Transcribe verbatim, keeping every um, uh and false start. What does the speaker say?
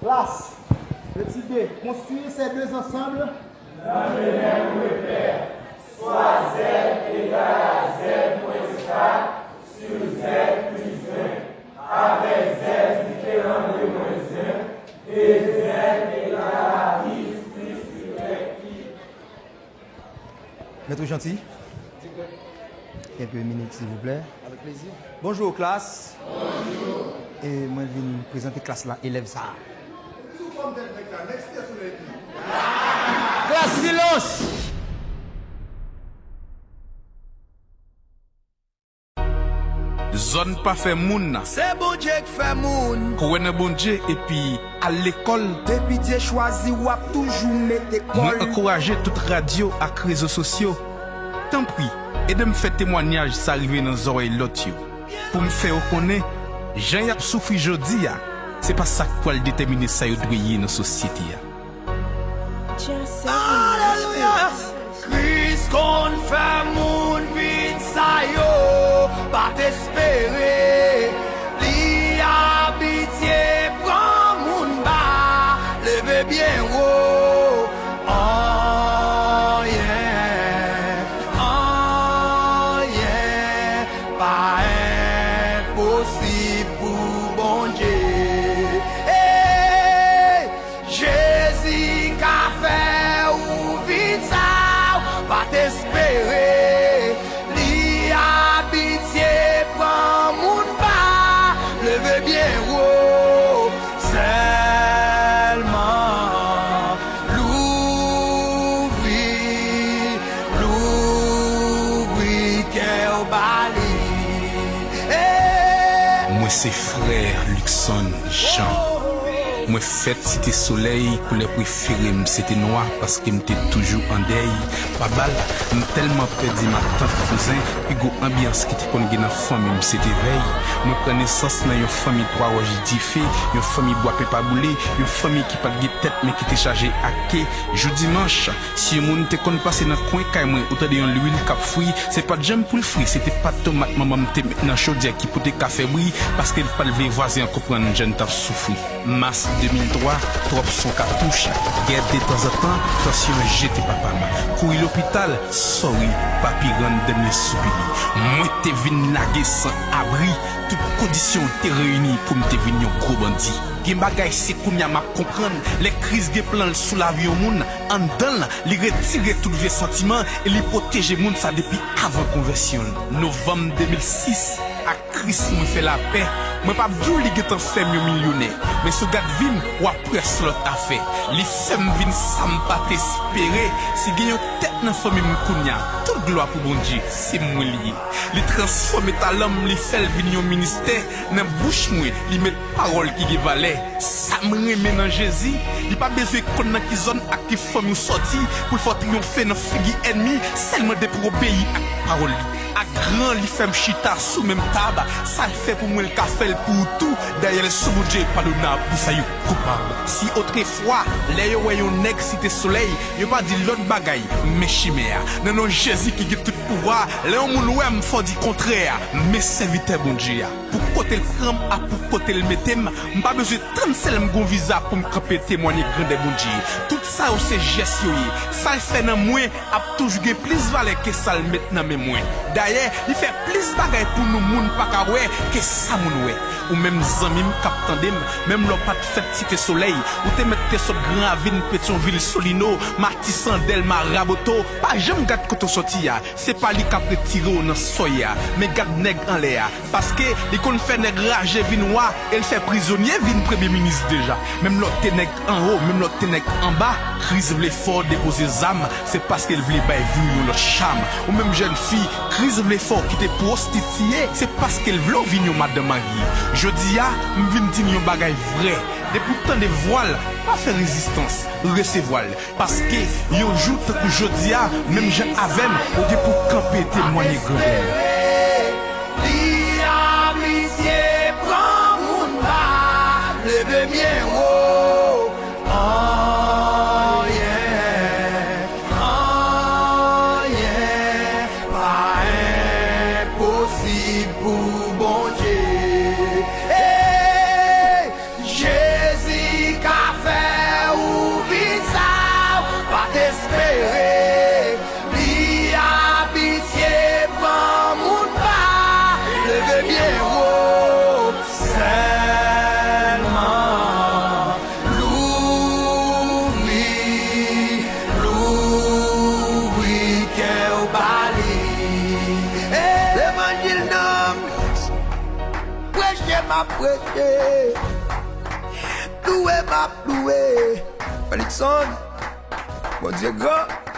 Klas, etid de. Construire ces deux ensembles. Dans le même repère, soit Z égale à Z moins K sur Z plus un, avec Z différent de moins un, et Z égale à X plus Y. Maître Jeanty, quelques minutes, s'il vous plaît. Avec plaisir. Bonjour, classe. Bonjour. E mwen vin prezante klas la, elèv sa a. Klas, silans! Zòn pa fè moun. Se Bondye k fè moun. Kwè nan Bondye epi al lekòl. Depi Dye chwazi w, w ap toujou mete kòl. Mwen ankouraje tout radyo ak rezo sosyo. Tanpri, ede m fè temwanyaj sa rive nan zòrèy lòt yo. Pou m fè yo konnen, jan y ap soufri jodi a, se pa sa k pral detèmine sa yo dwe ye nan sosyete a. Alelouya! Kris konn fè moun vin sa yo pa t espere. Li abitye pran moun ba, leve byen wo. Anyen, anyen pa enposib pou Bondye. Hey! Jezi ka fè ou vin sa ou pa t espere. Li abitye pran moun ba, leve byen wo. Sèlman louvri, louvri kè w ba li. Hey! Mwen se frè Luckson Jean. Mwen fèt Site Solèy, koulè prefere m se te nwa paske m te toujou an dèy. Pa bal, m tèlman pèdi matant, kouzen, pi gwo anbyans ki te konn gen nan fanmi m se te vèy. Mwen pran nesans nan yon fanmi twa wòch dife, yon fanmi bwa pen pa boule, yon fanmi ki pa t gen tèt men ki te chaje ak ke. Jou dimanch, si yon moun te konn pase nan kwen kay mwen ou tande yon lwil k ap fri, se pa t janm pou l fri, se te pat tomat manman m te met nan chodyè ki pote kafe bri, paske l pa t vle vwazen an konprann jan n t ap soufri. Mas de mil twa, twòp son katouch, gè detanzantan, tansyon jete papa m. Kouri lopital, sòri, papi rann dènye soupi li. Mwen te vin lage san abri, tout kondisyon te reyini pou m te vin yon gwo bandi. Gen bagay se kounye a m ap konprann, lè Kris gen plan l sou lavi yon moun, anndan l, li retire tout vye santiman e li pwoteje moun sa depi avan konvèsyon l. Novanm de mil sis, ak Kris mwen fè lapè. Mwen p ap di w li gentan fè m yon milyonè, men si w gad vi m, w ap wè se lòt afè. Li fè m vin sa m pa t espere. Si gen yon tèt nan fanmi m kounye a, tout glwa pou Bondye, se mwen li ye. Li transfòme talan m, li fè l vin yon ministè. Nan bouch mwen, li met pawòl ki gen valè. Sa m renmen nan Jezi, li pa bezwen konn nan ki zòn ak ki fanmi w sòti pou l fè w triyonfe nan figi ènmi, sèlman depi w obeyi ak pawòl li. Ak gran li fè m chita sou menm tab, sa l fè pou mwen l ka fè l pou ou tou. Dayè l sou Bondye padonab pou sa yo koupab. Si otrefwa, lè yo wè yon nèg Site Solèy, yo pa di lòt bagay, men chimè a. Nan non Jezi ki gen tout pouvwa, lè yon moun wè m, fò di kontrè a, men sèvitè Bondye a. Pou kote l pran m ak pou kote l mete m, m pa bezwen tann sèl m gon viza pou m kanpe temwanye grandè Bondye. Tout sa yo se jès yo ye. Sa l fè nan mwen ap toujou gen plis valè ke sa l met nan men mwen. Dayè, li fè plis bagay pou nou moun pa ka wè ke sa moun wè. Ou menm zanmi m k ap tande m, menm lè w pa t fèt Site Solèy, ou te mèt te sot Gran Ravin, Petyonvil, Solino, Matisan, Dèlma, Raboto, pa janm gad kote w sòti a. Se pa li k ap retire w nan sòy a, men gad nèg anlè a. Paske li konn fè nèg raje vin wa, e l fè prizonye vin premye minis deja. Menm lè w te nèg anwo, menm lè w te nèg anba, Kris vle fè w depoze zam, se paske l vle bay vi w yon lòt cham. Ou menm jèn fi, Kris vle fè w kite pwostitiye, se paske l vle w vin yon madanm marye. Jodi a, m vin di n yon bagay vrè. Depi w tande vwa l, pa fè rezistans, resevwa l. Paske yon jou tankou jodi a, menm jan avè m, ou gen pou kanpe temwanye grandè l. Li abitye pran moun ba, leve byen wo. Anyen, anyen pa enposib pou Bondye. Hey! Jezi ka Preche m ap preche, louwe m ap louwe. Felixson, Bondye gran.